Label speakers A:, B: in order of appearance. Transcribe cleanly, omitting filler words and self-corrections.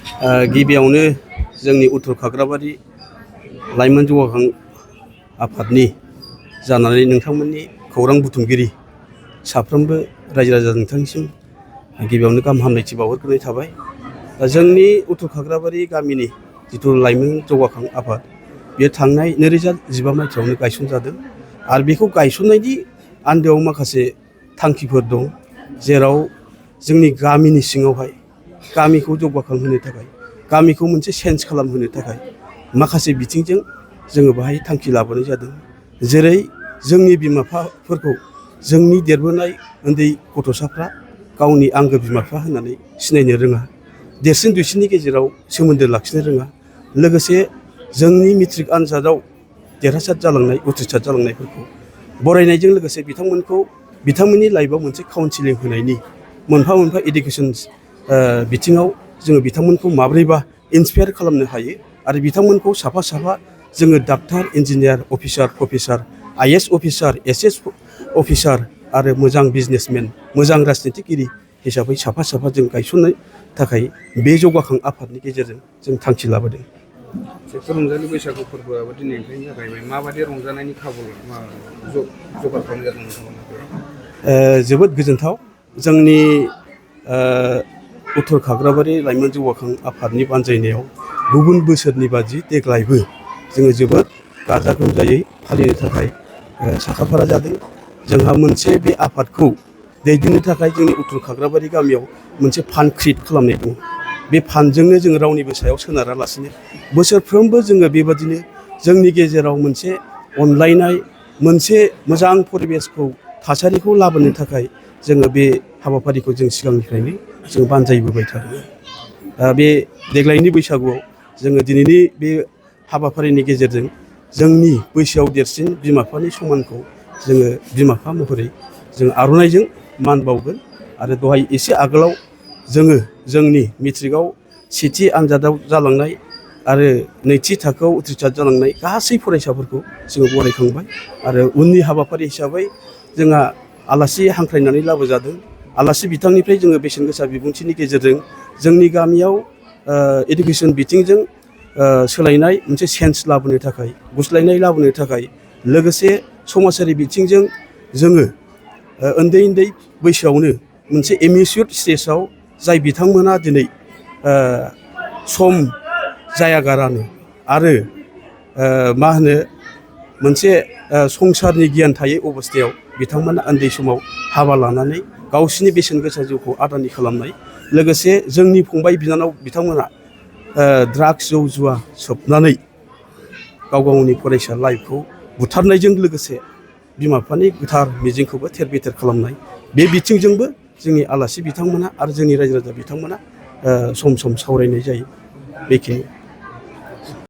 A: गिबियावनो जोंनि उत्तर खाग्राबारि लाइमोन जौगाखां आफादनि जानानै नोंथांमोननि खौरां बुथुमगिरि साफ्रोमबो रायजो राजा नोंथांनिसिम गिबियावनो गाहाम हामलायथि बावहरग्रोनाय थाबाय। जोंनि उत्तर खाग्राबारि गामिनि जिथु लाइमोन जौगाखां आफाद बेयो थांनाय 2015 मायथाइयावनो गायसनजादों आरो बेखौ गायसननायनि आन्दोआव माखासे थांखिफोर दं, जेराव जोंनि गामिनि सिङावहाय गामिखौ जौगाखांहोनो थाखाय, गामिखौ मोनसे चेन्ज खालामहोनो थाखाय माखासे बिथिंजों जोङो बाहाय थांखि लाबोनाय जादों। जेरै जोंनि बिमा बिफाफोरखौ जोंनि देरबोनाय उन्दै गथ'साफ्रा गावनि आंगो बिमा बिफा होननानै सिनायनो रोङा, देरसिन दुइसिननि गेजेराव सोमोन्दो लाखिनो रोङा, लोगोसे जोंनि मेट्रिक आनजादाव देरहासार जालांनाय उथ्रिसार जालांनायफोरखौ बरायनायजों लोगोसे बिथांमोननि लाइफआव मोनसे काउन्सिलिं होनायनि मोनफा मोनफा इडुकेसन बिथिङाव जोङो बिथांमोनखौ माब्रैबा इन्सपायार खालामनो हायो आरो बिथांमोनखौ साफा साफा जोङो doctor, engineer, officer, professor, IAS officer, SS officer आरो मोजां बिजनेसमेन, मोजां राजनितिगिरि हिसाबै साफा साफा जों गायसननो थाखाय बे जौगाखां आफादनि गेजेरजों जों थांखि लाबोदों।
B: रंजालि बैसागु फोरबोआबो दिनैनिफ्रायनो जागायबाय। माबायदि रंजानायनि खाबु जगार खालामनाय जादों?
A: जोबोद गोजोनथाव। जोंनि उत्तर खाग्राबारि लाइमोन जौगाखां आफादनि बानजायनायाव गुबुन बोसोरनि बादि देग्लायबो जोङो जोबोद गाजा गोमजायै फालिनो थाखाय साखाफारा जादों। जोंहा मोनसे बे आफादखौ दैदेननो थाखाय जोंनि उत्तर खाग्राबारि गामियाव मोनसे फान्ड क्रिएट खालामनाय दं। बे फान्डजोंनो जोङो रावनिबो सायाव सोनारालासिनो बोसोरफ्रोमबो जोङो बेबादिनो जोंनि गेजेराव मोनसे अनलायनाय, मोनसे मोजां परिबेसखौ थासारिखौ लाबोनो थाखाय जोङो बे हाबाफारिखौ जों सिगांनिफ्रायनो जों बानजायबोबाय थादों। बे देग्लायनि बैसागुआव जोङो दिनैनि बे हाबाफारिनि गेजेरजों जोंनि बैसोआव देरसिन बिमा बिफानि सनमानखौ जोङो बिमा बिफा महरै जों आर'नाइजों मान बावगोन। आरो दहाय एसे आगोलाव जोङो जोंनि मेट्रिकआव सेथि आनजादाव जालांनाय आरो नैथि थाखोआव उथ्रिसार जालांनाय गासै फरायसाफोरखौ जोङो बरायखांबाय। आरो उननि हाबाफारि हिसाबै जोंहा आलासि हांख्रायनानै लाबोजादों। आलासि बिथांनिफ्राय जोङो बेसेन गोसा बिबुंथिनि गेजेरजों जोंनि गामियाव इडुकेसन बिथिंजों सोलायनाय मोनसे चेन्ज लाबोनो थाखाय, गुस्लायनाय लाबोनो थाखाय, लोगोसे समाजारि बिथिंजों जोङो उन्दै उन्दै बैसोआवनो मोनसे एमिचियर स्टेजाव जाय बिथांमोना दिनै सम जायागारानो आरो मोनसे संसारनि गियान थायै अबस्थायाव बिथांमोना उन्दै समाव हाबा लानानै गावसिनि बेसेन गोसा जिउखौ आदानि खालामनाय, लोगोसे जोंनि फंबाय बिनानाव बिथांमोना ड्राग्स जौ जुवा सोबनानै गाव गावनि फरायसा लाइफखौ बुथारनायजों लोगोसे बिमा बिफानि गोथार मिजिंखौबो थेर बेथेर खालामनाय, बे बिथिंजोंबो जोंनि आलासि बिथांमोना आरो जोंनि रायजो राजा बिथांमोना सम सम सावरायनाय जायो। बेखिनि